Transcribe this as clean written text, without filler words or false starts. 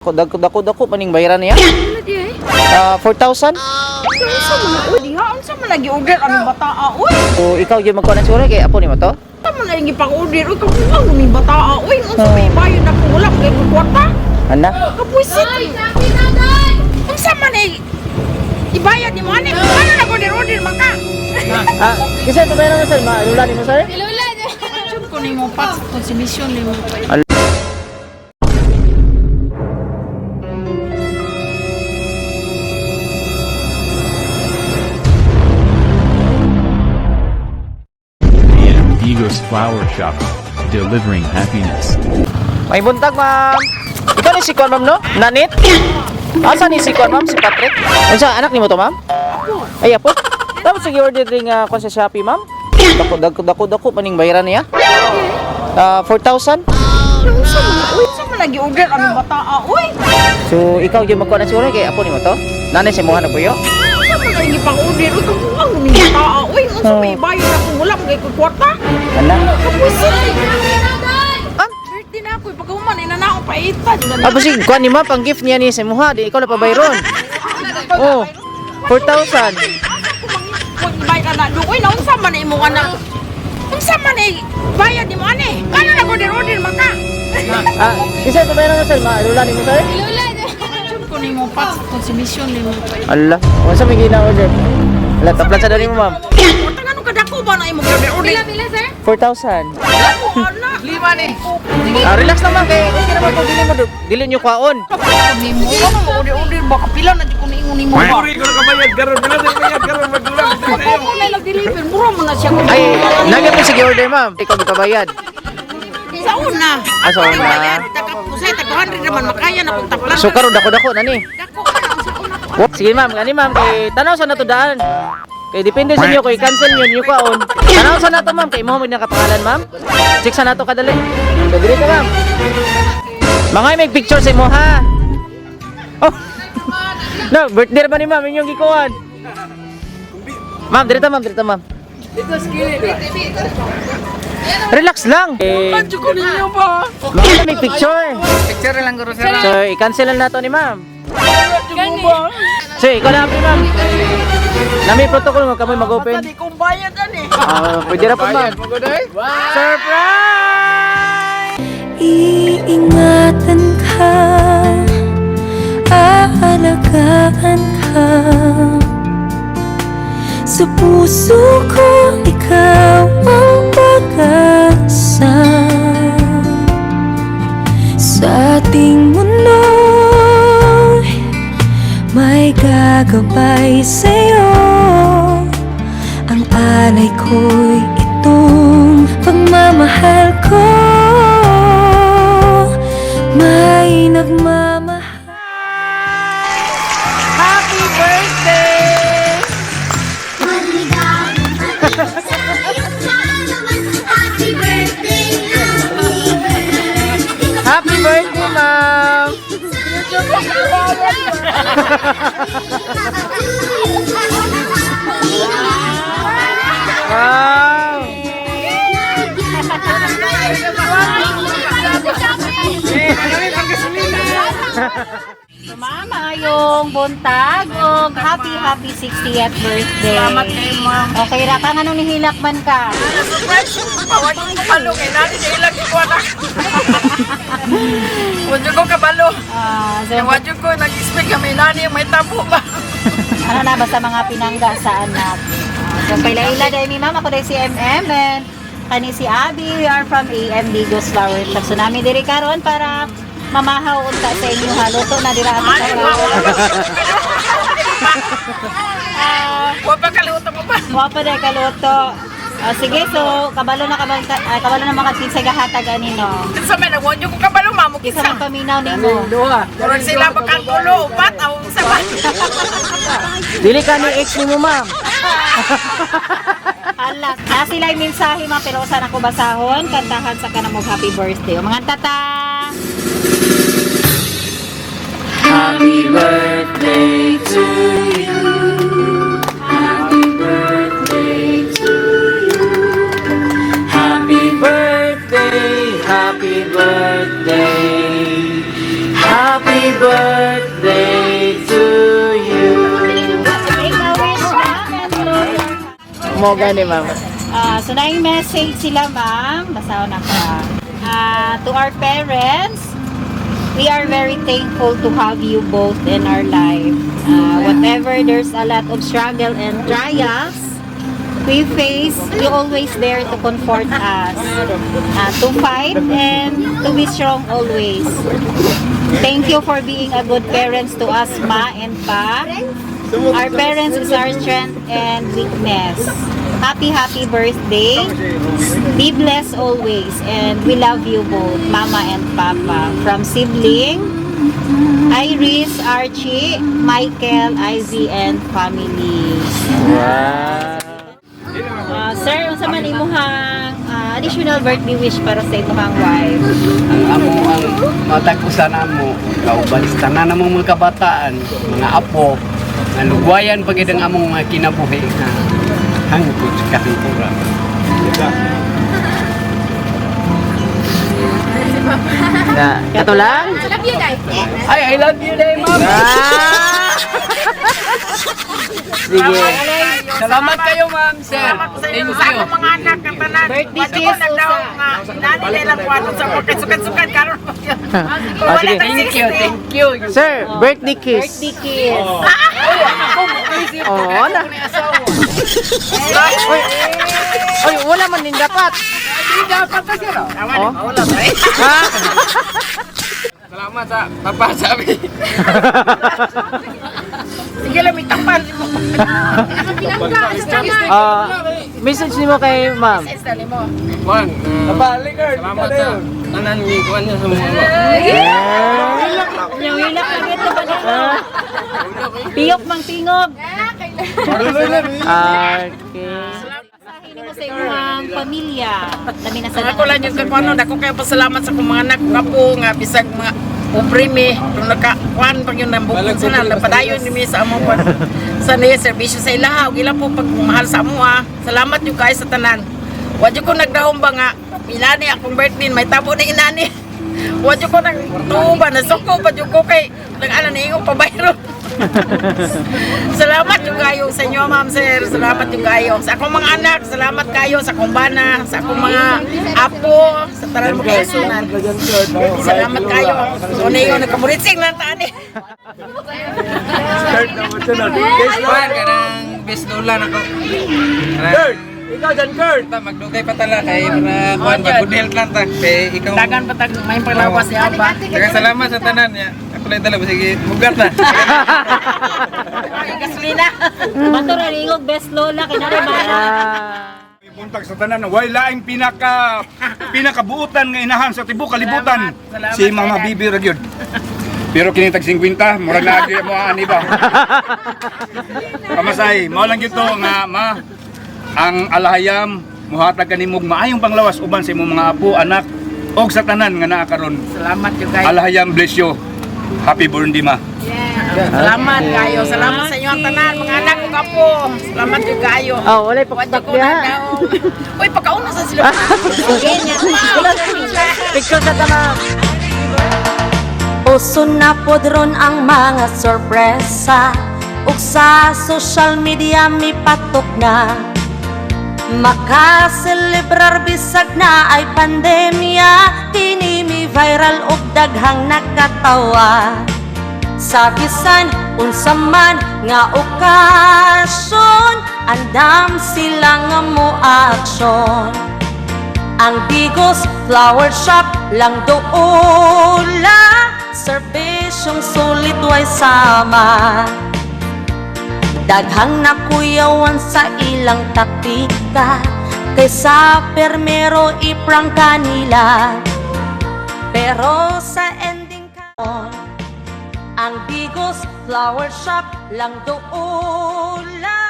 Dako dako dako maning bayaran niya. Ano di eh? Ah, 4,000. Unsa man na, uy, diha unsa man lagi order ang bataa, uy. So ikaw gyud magkuha ng siguro kay apo nimo to? Tama na yung ipang-order, uy, kabuang ni bataa, uy. Unsa may bayad ako, wala ko kay kwarta. Ana. Kapuisit. Unsa man eh ibayad ni mo ani? Ano na order order man ka? Ah, kinsa to bayaran mo, sir? Malula nimo, sir? Jud ko nimo pa consumption nimo. AM Digos Flower Shop, delivering happiness. May buntag, ma'am. Ikaw ni si Kwan, ma'am, no? Nanit? Asa ni si Kwan, ma'am? Si Patrick? Unsa anak nimo to, ma'am? Ay, apo. Tapos sige order ring kwan sa Shopee, ma'am. Dako dako dako dako maning bayaran niya. Ah, 4,000. Unsa man na, uy, unsa man lagi order ang bataa, uy. So ikaw gyud magkuha ng siguro kay apo nimo to? Nanay sa imuha na puyo. Unsa man lagi ipang-order, uy, kabuang ni bataa, uy. Unsa may bayad ako, wala ko kay kwarta. Ana. Kapuisit. Birthday na ako, pagkahuman ay nanaong paita. Ah, basig kuan ni ma'am pang gift niya ni sa imuha, di ikaw na pabayron. Oh. 4,000. Kung bayad na do, uy, naunsa man na imong anak. Unsa man ay bayad nimo ani? Kano na order order man ka? Ah, kinsa to bayaran mo, sir? Malula nimo, sir? Jud ko nimo pa consumption nimo. Ala, unsa may gina-order? Ala, taplan sa dali mo, ma'am. Kwarta ngano kadako ba na imong order order? 4,000. Ana. Lima ni. Ah, relax naman kay okay naman kung dili mo dili nyo kwaon. Nimo ano mo order order ba kapila na jud ko niingon nimo ba? Puri ko na kabayad karon, pila na bayad karon magdulang. Ako ko na lang deliver, mura mo na siya. Ay, nagyan po sige order, ma'am. Ikaw gipabayad. Sa una. Ah, sa una. Taga kusay taga 100 naman makaya na kung taplan. So karon dako dako na ni. Dako ka na sa una to. Sige, ma'am, gani, ma'am, kay tanaw sa nato daan. Kay depende sa inyo kay cancel nyo nyo kwaon. Tanaw sa nato, ma'am, kay mo mo pangalan, ma'am. Check sa nato kadali. So diri ka, ma'am. Mga may picture sa imo ha. Oh. No, birthday ra ba ni ma'am inyong gikuan? Ma'am, diri ta, ma'am, diri ta, ma'am. Relax lang. Eh, ko ninyo ba? mga may picture. Picture lang guro sir. So, i-cancel na nato ni ma'am. So, ikaw na, ma'am. Nami protocol nga kamoy mag-open. Di kong bayad ani. Ah, pwede ra po, ma'am. Surprise! Iingatan ka, aalagaan ka. Sa puso ko, ikaw ang pag-asa. Sa ating mundo'y may gagabay sa'yo. Ang alay ko'y itong pagmamahal ko. May nagmamahal. Happy birthday! Happy birthday, ma'am! Wow! Mama, yung buntag og happy happy 60th birthday. Salamat kayo, ma'am. Okay ra ka nganong nihilak man ka? Surprise yung pawag ko kabalo kay nani niya ilang ko na. Wadyo ko kabalo. Ah, so, Wadyo ko nag-expect kami nani may tabo ba. ano na basta mga pinangga sa anak. Ah, so kaila-ila dahil mi ma'am, ako dahil si MM and kani si Abby, we are from AM Digos Flower Shop. So nami diri karon para mamahaw unta sa inyo ha. Luto na dira ang Ah, Wa pa kalimutan mo ba? wa pa dahil kaluto. Ah, sige, so kabalo na kabalo, kabalo na mga kinsa gahatag ani no. Sa may nagwadyo ko kabalo mamo Kinsa kisa. man paminaw nimo. Murag sila pagkantulo upat aw sa ba. Dili ka ni ex nimo, ma'am. Ala, na sila yung mensahe ma pero usa na ko basahon, kantahan sa kanang mo happy birthday. O mga tata. Happy birthday to you. Happy birthday to you. Happy birthday, happy birthday. Happy birthday to you. Make a wish, ma'am, and blow your Mo gani, ma'am. Ah, so na yung message sila, ma'am. Basahon na ka. Ah, to our parents, we are very thankful to have you both in our life. Ah, whatever there's a lot of struggle and trials we face, you always there to comfort us, ah, to fight and to be strong always. Thank you for being a good parents to us, Ma and Pa. Our parents is our strength and weakness. Happy, happy birthday. Be blessed always. And we love you both, Mama and Papa. From sibling, Iris, Archie, Michael, Ivy, and family. Wow. Ah, sir, unsa man imuhang additional birthday wish para sa imong wife? Ang amo ang matag-usa namo kauban sa tanan namong mga kabataan, mga apo, nga lugwayan pa gid ang among mga kinabuhi nga hangtod sa kahangturan. Na, kato lang? Ay, I love you day, ma'am. Ah! Sige. Salamat kayo, ma'am, sir. Salamat sa inyo Thank sa you. akong mga anak ng tanan. Birthday Wala ko kiss, nagdaong nga inani nila kuan sa mga sukat-sukat karon. Ah, sige. Thank you, thank you. Sir, birthday kiss. Birthday kiss. Oo na. Oy, oy, wala man din dapat. Hindi dapat kasi, no? Oh. Ha? Salamat sa papa sabi. Sige lang, may tapal mo. Ah, message nimo kay ma'am. Dali mo. Juan, salamat sa tanan ni kuan niya sa mga. Yung hilak na gito ba na? Piyok mang tingog. Okay. Sahin mo sa imong pamilya. Dami na sa Ako lang yung kuan dako kayo pasalamat sa akong mga anak kapo nga bisag mga pobre mi pero naka kuan pag yun ang bukod sa na padayon ni mi sa among kuan sa niya serbisyo sa ilaha ug ila po pagmamahal sa amo ah. Salamat yung kayo sa tanan. Wa jud ko nagdahom ba nga inani akong birthday may tabo na inani. Wa jud ko nang tuo ba nasuko pa jud ko kay nang ana ni ingon pabayro. Salamat yung kayo sa inyo, ma'am sir. Salamat yung kayo. Sa akong mga anak, salamat kayo sa akong bana, sa akong mga apo, sa tanan mo kayo sunan. Salamat kayo. So na yun, nagkamuritsing lang taan eh. Juan, kanang best lola nako. Kurt, Ikaw dyan, Kurt. Ta magdugay pa tala kay para kuan ba good health lang ta kay ikaw. Dagan pa tag may palawas siya ba. Daghang salamat sa tanan niya. Ako lang dala sige mugat na. Ay, gasolina. Bato ra ingog best lola kay nari ba? Ah. Buntag sa tanan, way laing pinakabuutan nga inahan sa tibuok kalibutan. Salamat, salamat, Si Mama Kailan. Bibi ra gyud. Pero kini tag 50, murag na gyud mo ani ba. Kamasay, mao lang gyud to nga ma ang alahayam muhatag kanimog maayong panglawas uban sa imong mga apo, anak og sa tanan nga naa karon. Salamat yung kayo. Alahayam bless you. Happy birthday, ma. Salamat kayo. Salamat sa inyo ang tanan, mga anak ko kapo. Salamat yung kayo. Oh, walay Wa pakpak jud ko diha. nagdaong. Uy, pagkauna sa sila. Picture sa ta, ma'am. Uso na pod ron ang mga sorpresa ug sa social media mipatok na. Makaselebrar bisag na ay pandemya. Kini mi viral ug daghang nakatawa. Sa bisan unsa man nga okasyon, andam sila nga mo aksyon. Ang Digos Flower Shop lang doula, serbisyong sulit way sama. Daghang nakuyawan sa ilang taktika, kaysa permero iprang kanila. Pero sa ending ka, ang Digos Flower Shop lang doula.